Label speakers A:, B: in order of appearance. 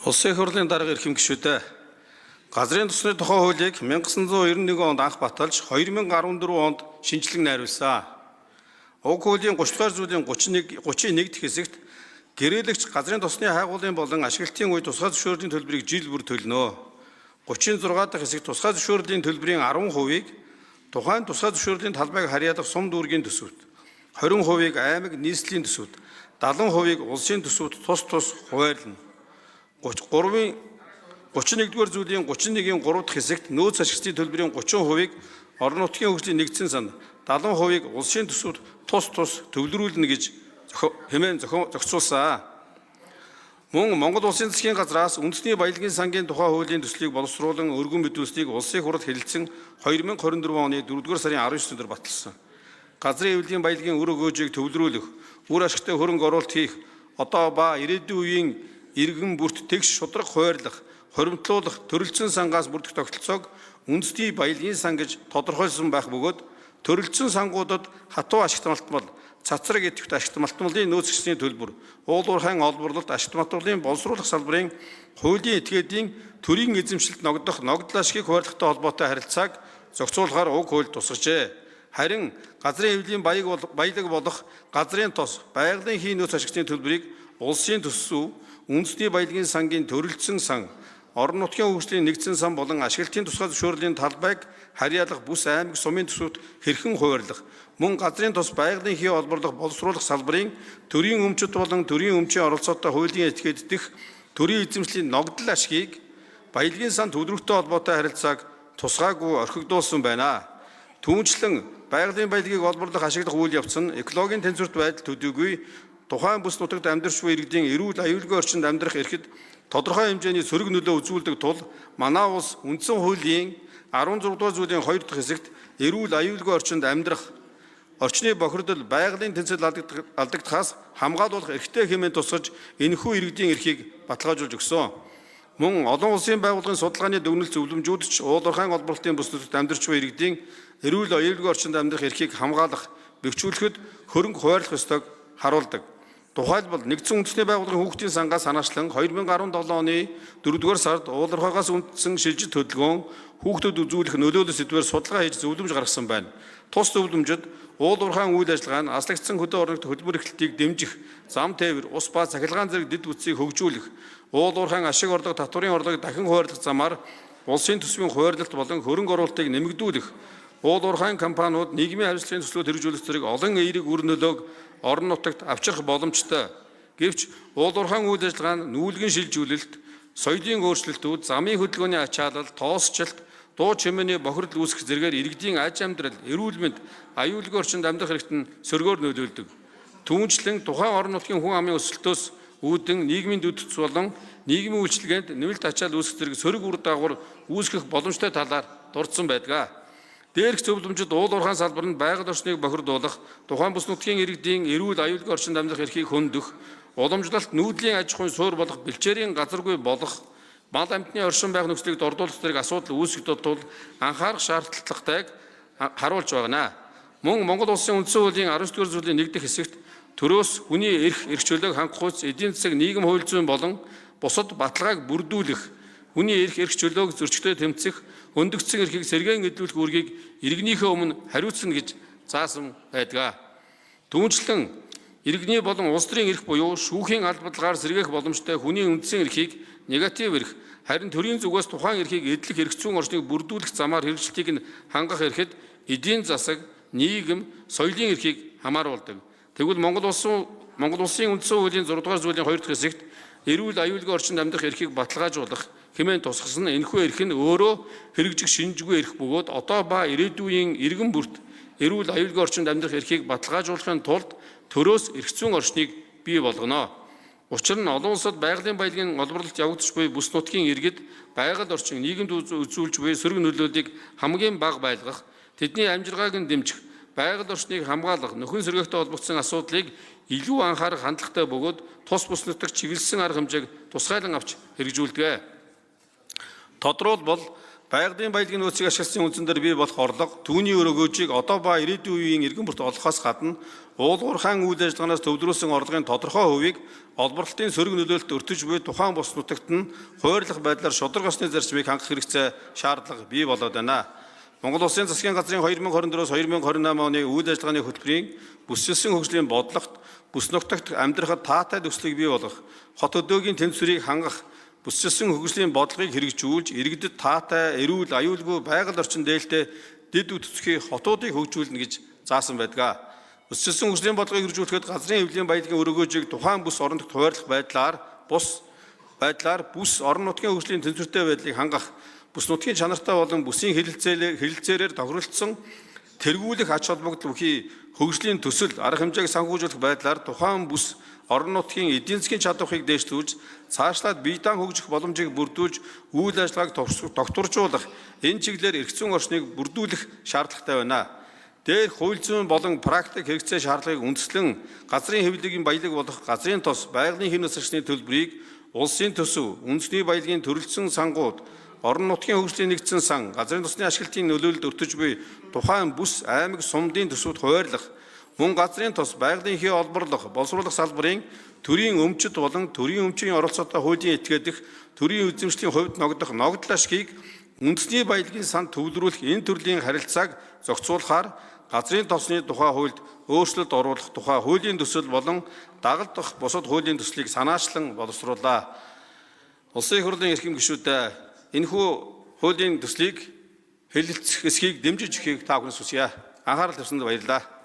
A: Улсын их хурлын дарга эрхэм гишүүдээ, газрын тосны тухай хуулийг 1991 онд анх баталж, 2014 онд шинэчлэн найруулсан. Уг хуулийн 30 дугаар зүйлийн 31 31 дэх хэсэгт гэрээлэгч газрын тосны хайгуулын болон ашиглалтын үе тусгай зөвшөөрлийн төлбөрийг жил бүр төлнө. 36 дахь хэсэгт тусгай зөвшөөрлийн төлбөрийн 10%-ийг тухайн тусгай зөвшөөрлийн талбайг харьяалах сум дүүргийн төсөвт, 20%-ийг аймаг нийслэлийн төсөвт, 70%-ийг улсын төсөвт тус тус хуваарлана. 33-ын 31-р зүйлийн 31-ийн 3 дахь хэсэгт нөөц ашиглалтын төлбөрийн 30%-ийг орон нутгийн хөгжлийн нэгдсэн сан, 70%-ийг улсын төсөвт тус тус төвлөрүүлнэ гэж хэмээн зохицуулсан. Мөн Монгол Улсын засгийн газраас үндэсний баялагын сангийн тухай хуулийн төслийг боловсруулан өргөн мэдүүлснийг Улсын их хурал хэлэлцэн 2024 оны 4-р сарын 19 өдөр баталсан. Газрын эвлэлийн баялагын үр өгөөжийг төвлөрүүлэх, үр ашигтай хөрөнгө оруулалт хийх, одоо ба ирээдүйн үеийн иргэн бүрт тэгш шударга хуваарлах, хоримтлуулах төрөлцсөн сангаас бүрдэх тогтолцоог үндэсний баялагын сан гэж тодорхойлсон байх бөгөөд төрөлцсөн сангуудад хатуу ашигт малтмал, цацраг идэвхт ашигт малтмалын нөөц хэрэгслийн төлбөр, уул уурхайн олборлолт, ашигт малтмалын боловсруулах салбарын хуулийн этгээдийн төрийн эзэмшилд ногдох ногдол ашигыг хуваарлахтай холбоотой харилцааг зохицуулахаар уг хууль тусгажээ. Харин газрын эвлийн баялаг болох газрын тос, байгалийн хий нөөц ашигын төлбөрийг улсын төсөв, үндэсний баялагын сангийн төрөлцсөн сан, орон нутгийн хөгжлийн нэгдсэн сан болон ашиглалтын тусгай зөвшөөрлийн талбайг харьяалах бүс аймаг сумын төсөвт хэрхэн хуваарлах, мөн газрын тос, байгалийн хий олборлох, боловсруулах салбарын төрийн өмчт болон төрийн өмчийн оролцоотой хуулийн этгээд дэх төрийн эзэмшлийн ногдол ашигыг баялагын сан төвлөрөхтэй холбоотой харилцааг тусгаагүй орхигдуулсан байна. Түүнчлэн байгалийн баялагийг олборлох, ашиглах үйл явц нь экологийн тэнцвэрт байдал төдийгүй тухайн бүс нутагт амьдарч буй иргэдийн эрүүл аюулгүй орчинд амьдрах эрхэд тодорхой хэмжээний сөрөг нөлөө үзүүлдэг тул манай улс үндсэн хуулийн 16 дугаар зүйлийн 2 дахь хэсэгт эрүүл аюулгүй орчинд амьдрах, орчны бохирдол, байгалийн тэнцвэр алдагдахаас хамгаалуулах эрхтэй хэмээн тусгаж энэхүү иргэдийн эрхийг баталгаажуулж өгсөн. Мөн олон улсын байгууллагын судалгааны дүгнэлт зөвлөмжүүд ч уул уурхайн олборлолтын бүс нутагт амьдарч буй иргэдийн эрүүл аюулгүй орчинд амьдрах эрхийг хамгаалах, бэхжүүлэхэд хөрөнгө хуваарлах ёстойг харуулдаг. Тухайлбал нэгдсэн үндэсний байгууллагын хүүхдийн сангаас санаачлан 2017 оны 4-р сард уул уурхайгаас үндсэн шилжилт хөдөлгөөн хүүхдэд үзүүлэх нөлөөлөл сэдвээр судалгаа хийж зөвлөмж гаргасан байна. Тус зөвлөмжид уул уурхайн үйл ажиллагаа нь аслагдсан хөдөө орон нутагт хөдөлмөр эрхлэлтийг дэмжих, зам тээвэр, ус ба цахилгаан зэрэг дэд бүтцийг хөгжүүлэх, уул уурхайн ашиг орлого, татварын орлогыг дахин хуваарлах замаар улсын төсвийн хуваарлалт болон хөрөнгө оруулалтыг нэмэгдүүлэх, уул уурхайн компаниуд нийгмийн харилцааны төслүүд хэрэгжүүлэх зэрэг олон эерэг үр нөлөөг орон нутагт авчрах боломжтой. Гэвч уул уурхайн үйл ажиллагаа нь нүүлгэн шилжүүлэлт, соёлын өөрчлөлтүүд, замын хөдөлгөөний ачаалал, тоосчлалт, дуу чимээний бохирдол үүсгэх зэргээр иргэдийн аж амьдрал, эрүүл мэнд, аюулгүй орчинд амьдрах хэрэгт нь сөргөөр нөлөөлдөг. Түүнчлэн тухайн орон нутгийн хүн амын өсөлтөөс үүдэн нийгмийн дэд бүтц болон нийгмийн үйлчилгээнд нэмэлт ачаал үүсгэх зэрэг сөрөг үр дагавар үүсгэх боломжтой талаар дурдсан байдаг. Дээрх зөвлөмжид уул уурхайн салбар нь байгаль орчныг бохирдуулах, тухайн бүс нутгийн иргэдийн эрүүл аюулгүй орчинд амьдрах эрхийг хөндөх, уламжлалт нүүдлийн аж ахуйн суурь болох бэлчээрийн газаргүй болох, мал амьтны оршин байх нөхцөлийг дордуулах зэрэг асуудал үүсгэх тул анхаарах шаардлагатайг харуулж байна. Мөн Монгол Улсын үндсэн хуулийн 19 дугаар зүйлийн 1 дэх хэсэгт төрөөс хүний эрх, эрх чөлөөг хангах хүйц, эдийн засаг, нийгэм, хууль зүйн болон бусад баталгааг бүрдүүлэх, хүний эрх, эрх чөлөөг зөрчигтэй тэмцэх, хөндөгдсөн эрхийг сэргээн эдлүүлэх үүргийг иргэнийхээ өмнө хариуцна гэж заасан байдаг. Түүнчлэн иргэний болон улс төрийн эрх буюу шүүхийн албадлагаар сэргээх боломжтой хүний үндсэн эрхийг негатив эрх, харин төрийн зүгээс тухайн эрхийг эдлэх эрх зүйн орчныг бүрдүүлэх замаар хэрэгжилтийг нь хангах эрхэд эдийн засаг, нийгэм, соёлын эрхийг хамааруулдаг. Тэгвэл Монгол Улсын үндсэн хуулийн 6 дугаар зүйлийн 2 дахь хэсэгт эрүүл аюулгүй орчинд амьдрах эрхийг баталгаажуулах хэмээн тусгасан энэхүү эрх нь өөрөө хэрэгжих шинжгүй эрх бөгөөд одоо ба ирээдүйн иргэн бүрт эрүүл аюулгүй орчинд амьдрах эрхийг баталгаажуулахын тулд төрөөс эрх зүйн орчныг бий болгоно. Учир нь олон улсад байгалийн баялагын олборлолт явагдаж буй бүс нутгийн иргэд байгаль орчин, нийгэмд үзүүлж буй сөрөг нөлөөллийг хамгийн бага байлгах, тэдний амжиргааг нь дэмжих, байгаль орчныг хамгаалах, нөхөн сэргээгтэй холбогдсон асуудлыг илүү анхаарах хандлагатай бөгөөд тус бүс нутагт чиглэсэн арга хэмжээг тусгайлан авч хэрэгжүүлдэг. Тодруулбал Байгалийн баялагын нөөцийг ашигласны үндсэн дээр бий болох орлого түүний өрөөгөөжийг одоо ба ирээдүйн үеийн иргэн бүрт олгохоос гадна уулгуур хаан үйл ажиллагаанаас төвлөрүүлсэн орлогын тодорхой хувийг олборлолтын сөрөг нөлөөлөлт өртөж буй тухайн бус нутагт нь хуурлах байдлаар шударга ёсны зарчмыг хангах хэрэгцээ шаардлага бий болоод байна. Монгол Улсын засгийн газрын 2024-өөс 2028 оны үйл ажиллагааны хөтөлбөрийн бүсчилсэн хөгжлийн бодлогот бүс нутагт амьдрахад таатай төслийг бий болгох, хот өдөөгийн тэнцвэрийг хангах, бүсчилсэн хөгжлийн бодлогыг хэрэгжүүлж, иргэдэд таатай, эрүүл, аюулгүй байгаль орчин дээлтэй дэд үтцхийн хотуудыг хөгжүүлнэ гэж заасан байдаг. Бүсчилсэн хөгжлийн бодлогыг хэрэгжүүлэхэд газрын хэвлэлийн баялагын өрөөгөөжийг тухайн бүс орон нутагт хуваарлах байдлаар бус байдлаар бүс орон нутгийн хөгжлийн тэнцвэртэй байдлыг хангах, бүс нутгийн чанартай болон бүсийн хэлэлцээрээр тохиролцсон тэргүүлэх ач холбогдол бүхий хөгжлийн төсөл арга хэмжээг санхүүжүүлэх байдлаар тухайн бүс орон нутгийн эдийн засгийн чадварыг дээшлүүлж, цаашлаад бие даан хөгжих боломжийг бүрдүүлж, үйл ажиллагааг тогтворжуулах, энэ чиглэлээр эрх зүйн орчныг бүрдүүлэх шаардлагатай байна. Дээрх хууль зүйн болон практик хэрэгцээ шаардлагыг үндэслэн газрын хэвлэлийн баялаг болох газрын тос байгалийн хэв насагчны төлбөрийг улсын төсөв, үндэсний баялагын төрөлцсөн сангууд, орон нутгийн хөгжлийн нэгдсэн сан, газрын тосны ашиглалтын нөлөөлөлд өртөж буй тухайн бүс аймаг сумдын төсөвт хуваарлах, мөн газрын тос байгалийн хий олборлох, боловсруулах салбарын төрийн өмчит болон төрийн өмчийн оролцоотой хуулийн этгээдэх төрийн эзэмшлийн хувьд ногдох ногдол ашгийг үндэсний баялагын санд төвлөрүүлэх энэ төрлийн харилцааг зохицуулахаар газрын тосны тухай хуульд өөрчлөлт оруулах тухай хуулийн төсөл болон дагалдах бусад хуулийн төслийг санаачлан боловсрууллаа. Улсын их хурлын эрхэм гишүүд, энэхүү хуулийн төслийг хэлэлцэх эсхийг дэмжиж өгөхийг та бүхнээс хүсье. Анхаарал тавьсанд баярлалаа.